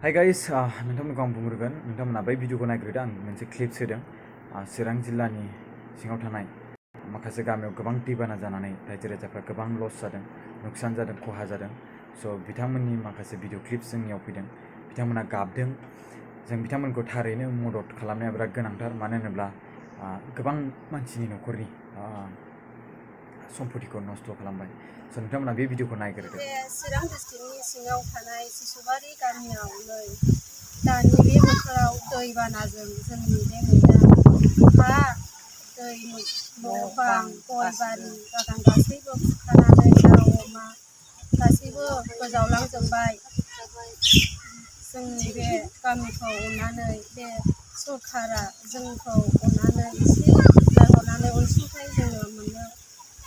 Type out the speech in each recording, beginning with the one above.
hi guys नोंथांमोनखौ आं बुंग्रोगोन नोंथांमोना बै भिडिअखौ नायग्रोदो आं मोनसे क्लिप्स होदों चिरां जिल्लानि सिङाव थानाय माखासे गामियाव गोबां दैबाना जानानै रायजो राजाफ्रा गोबां लस जादों नुकसान जादों खहा जादों स' बिथांमोननि माखासे भिडिअ क्लिप्स जोंनियाव फैदों बिथांमोना गाबदों जों बिथांमोनखौ थारैनो मदद खालामनाया बिराद गोनांथार मानो होनोब्ला गोबां मानसिनि न'खरनि सम्पतिखौ नस्थ' खालामबाय स' नोंथांमोना बे भिडिअखौ नायग्रोदो चिरां डिस्ट्रिक्टनि सिङाव थानाय सिसुबारि गामियाव नै दानि बे बोथोराव दैबानाजों जोंनि बे मैदा हा दै न' बां गय बारि बागान गासैबो खुरखानानै दाउ अमा गासैबो गोजावलांजोबबाय जोंनि बे गामिखौ अननानै बे सरकारा जोंखौ अननानै एसे हरनानै अनसुंथाइ जोंनो मोननो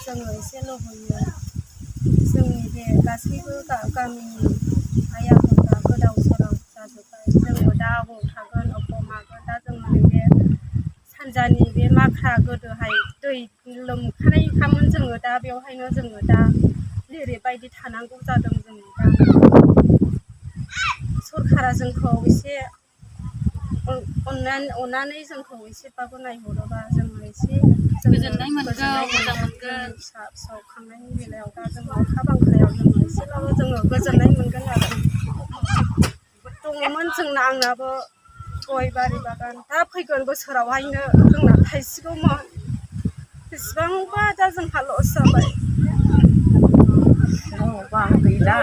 जोङो एसे लुबैयो जोंनि बे गासैबो गामिनि आइ आफाफ्रा गोदाव सोराव जाजोब्बाय जोङो दा अबाव थागोन अबाव मागोन दा जोंनि बे सानजानि बे माख्रा गोदोहाय दै लोमखानायखामोन जोङो दा बेवहायनो जोङो दा ओरैबायदि थानांगौ जादों जोङो दा सरकारा जोंखौ एसे अननानै जोंखौ एसेबाबो नायहरोबा जोङो एसे गोजोननाय मोनगोन फिसा फिसौ खांनायनि बेलायाव दा जोङो अखा बांखायाव जोङो एसेबाबो जोङो गोजोननाय मोनगोन आरो दङमोन आंनाबो गय बारि बागान दा फैगोन बोसोरावहायनो जोंना थाइसिगौमोन बेसेबांबा दा जोंहा लस जाबाय न' बां गैला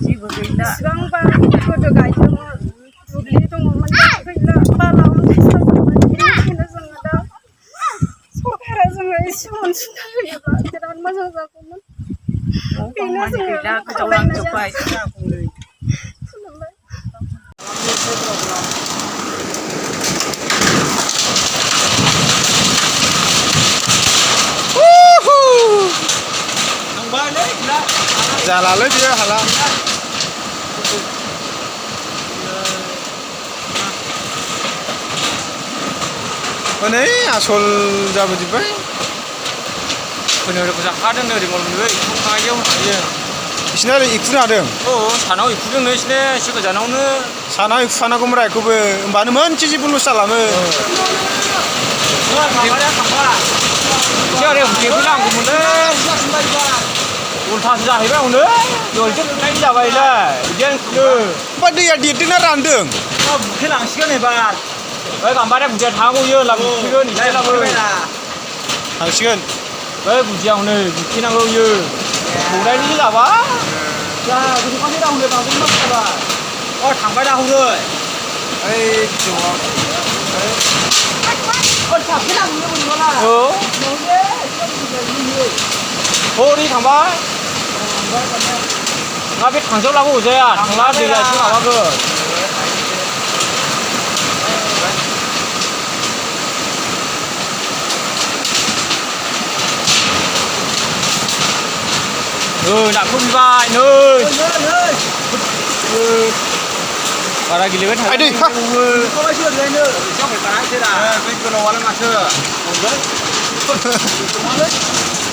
जेबो गैला बेसेबांबा गोदो गायदोंमोन दुब्लि दङमोन दा गैला बाला अन्थाइ जाजोब्बाय बेनिखायनो जोङो दा सरकारा जोङो एसे अनसुंथाइ होयोबा बिराद मोजां जागौमोन बेनो जोङो खावलायनाया खुलुमबाय जालालै बियो हाला हनै आसल जाबोजोब्बाय ओरै हादों ओरै मोनबाय थांनायाव हायो बिसिना ओरै इखुनो हादों औ सानाव इखुदोंनो एसे गोजानावनो सानाव इखु हानांगौमोन इखौबो होमबानो मोनसे जेबो लस जालामोन एसे ओरै देफैनांगौमोनलै उल्थासो जाहैबाय हनै दलसो खुरनायनि जाबायलै बिदिनो होमबा दैया देरदोंना रानदों बुथेलांसिगोन एबार बै गाम्बारिया बुदिया थानांगौ लाबो बुथेगोन थांसिगोन बै बुदिया हनै बुथेनांगौ इयो सौनायनि जाबा जा गोजौखानि दा हनै गाम्बारि मानसिफ्रा थांबाय दा हनै ओइ बिजौआव हरै थांबाय ना बे थांजोबलाबो अरजाया थांला दैया एसे माबागोन नाखौ बिबाय नै बारा गेलेबाय थादों गोलावालाय माथो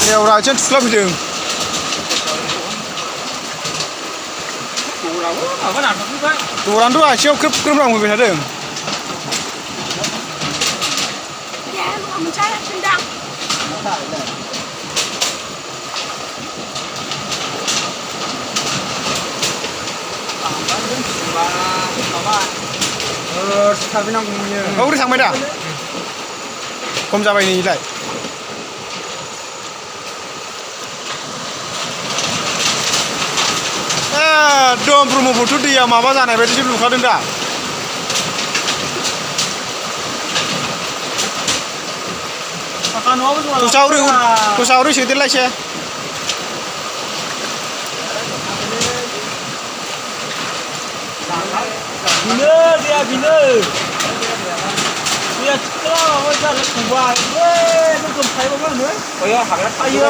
लेवरा आथिं थुख्लाबफैदों दरानोथ' आथिङाव खोब खोरोमलांफैबाय थादों औरै थांबाय दा खम जाबाय नैलाय एकदम ब्रह्मपुत्र दैया माबा जानाय बायदिसो लुखादों दा दस्रा हरै सोदेरलायसै बेनो दैया बेनो दैया थिखोना माबा जानो संबाय बै गोगोम थायोबाबो होनो हाग्रा थायो